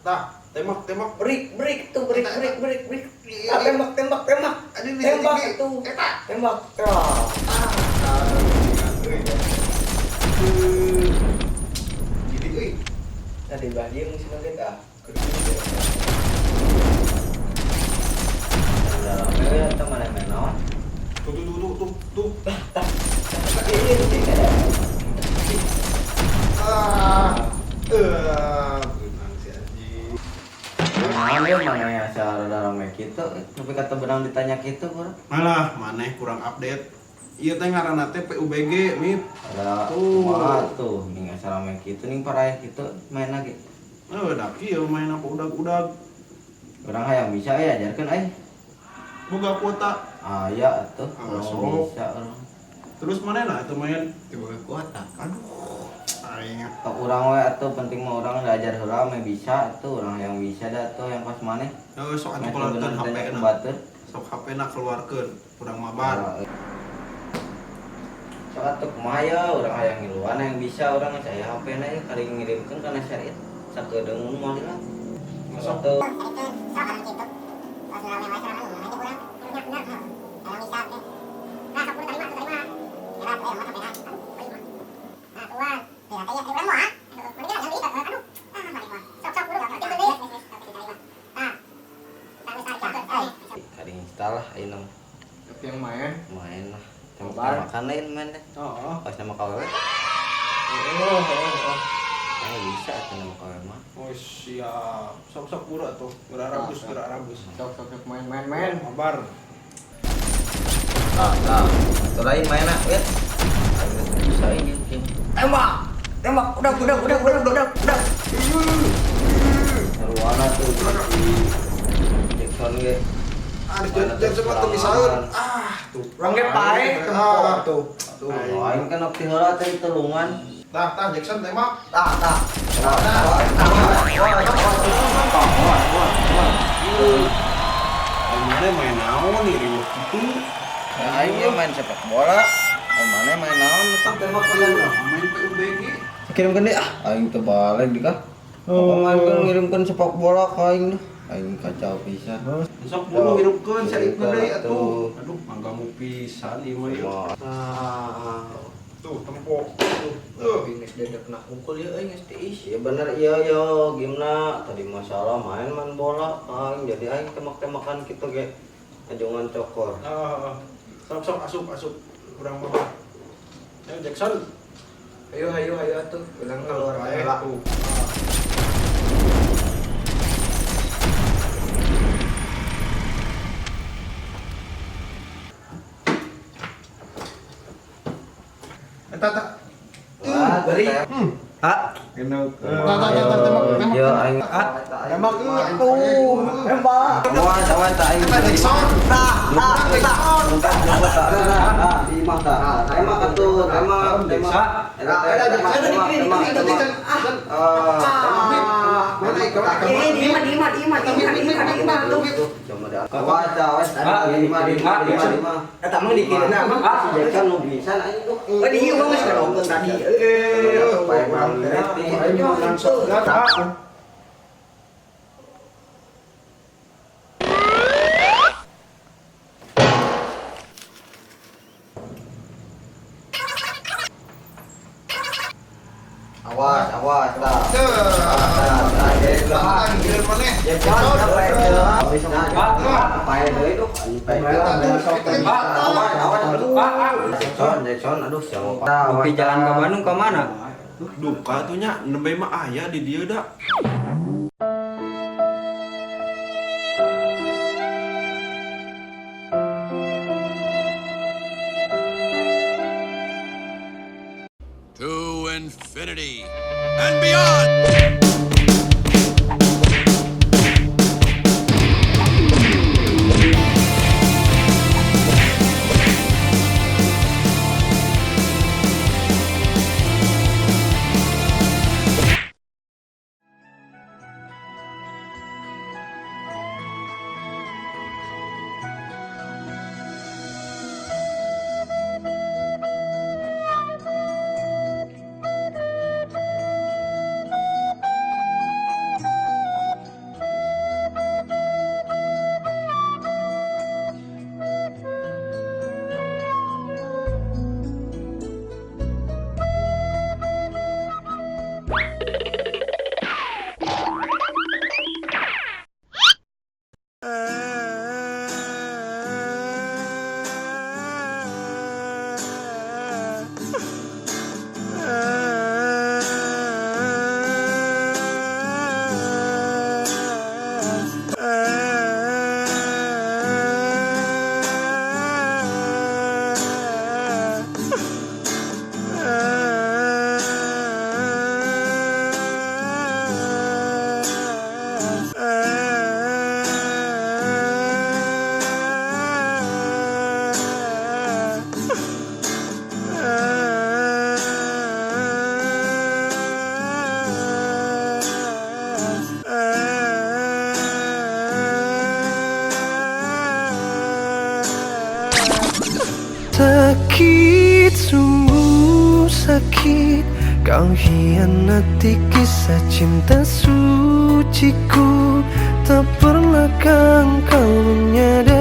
Tah, tembak, tembak. Break, break tuh, break, Eta, break, eta. Break, break. Iya, Ah, iya. tembak, tembak, tembak. Aduh, bisa Tembak tinggi. tuh. Eta. Tembak. Ah. Ah, euy. Gini euy. Nah, di belah dia musim lagi ah. Dalamnya eta mana main naon? Tuh, tuh, tuh, tuh, tuh, tuh. Ah. Beunang si anjing. Naon ya mana ya asa rada rame kitu, tapi kata benang ditanya kitu kurang. Malah maneh kurang update. Ieu teh ngaranna teh PUBG, Mip. Ada Tuh. kumaha tuh ning asa rame kitu ning paraya kitu main lagi. Eh, da kieu main apa udag-udag. Urang hayang bisa ya ajarkeun euy. Boga kuota. Aya atuh, Ah, urang sok. bisa urang. Terus manehna atuh main? Teu boga kuota. Aduh, aing. Tok urang we atuh penting mah urang diajar heula meh bisa atuh urang hayang bisa da atuh yang pas maneh. Eh, sok atuh Meh teu keluarkeun beunang HP ditanya ku na. batur. Sok HP na keluarkeun, urang mabar. Sok atuh kumaha ya urang hayang ngiluan yang bisa urang geus aya HP na ya kali ngirimkeun kana syariat sakedeung moal lah. Sok. Atuh. Kali install lah ayeuna mah. Tapi yang main Main lah. Mabar. Tembak-tembakan lain main deh. Heeh. Pas nama KWW. Oh, oh, oh. Eh bisa atuh nama KWW mah. Oh, siap. Sok sok buru atuh. Gerak rabus, gerak rabus. Sok sok sok main main main. Mabar. Tah, tah. Tuh lain main ah, wet. Aing geus bisa ieu game. Tembak. Tembak. Udah, udah, udah, udah, udah, udah. Sarwana tuh si Jackson ge. Ah, Jackson mah teu misaeun. Ah, tuh. Urang ge pae Ah, tuh. tuh. Aing kan waktu heula teh tulungan. Tah, tah Jackson tembak. Tah, tah. Wah, wah, wah, wah, wah, wah. Aing mana main naon nih riweuh kitu. Ya, aing ge main sepak bola. Aing mana main naon tembak Urang main PUBG. Kirimkeun deui ah, aing teu balik di kah. Apa main ngirimkeun sepak bola ka aing dah. Aing kacau pisan. Sok buru hirupkeun saripkeun deui atuh. Tuh. Aduh, manggamu pisan ieu mah ieu. Wah. Tuh, tempo. Tuh. Tuh. Geus dedek na unggul ya euy geus tiis. Ya bener iya yo gimna tadi masalah main main bola aing jadi aing tembak-tembakan kitu ge ajongan cokor. Ah, sok sok asup asup urang mabar. Ya Jackson. Ayo, ayo, ayo atuh. Ulang keluar Bae, heula. tuh. Eta tak. Wah, Beri. Ha? Tah tah tah tembak tembak. Yo aing Tembak Tuh, tembak. Awas awas tak aing. Eta Jackson. Tah, tah, tah. Lima tah. Tembak atuh, tembak, tembak. Eta Eta tembak, Jackson, tembak, di kiri, tembak, di kiri, tembak. Jackson. Ah, tembak. Mana ikan ikan. Ini di mana, di mana, di mana, di mana, di mana, di mana tuh. Coba dah. Awas, awas. Lima, lima, lima, lima. Eta mah di kiri na mah. Si Jackson nu bisa aing tuh. Oh, di ieu mah geus nonton tadi. Eh, Pae urang Aing menang shotgun. Awas, awas, tah. Tah, Tah, tah, giliran maneh. Jackson, pae deui tuh. Pae deui. Awas, awas, aduh. Jackson, Jackson, aduh, siapa? Kopi jalan ke Bandung ke mana? Duka tuh nya nembe mah aya di dieu da. To infinity and beyond! Sakit, sungguh sakit. Kau hianati kisah cinta suciku. Tak pernahkah kau menyadari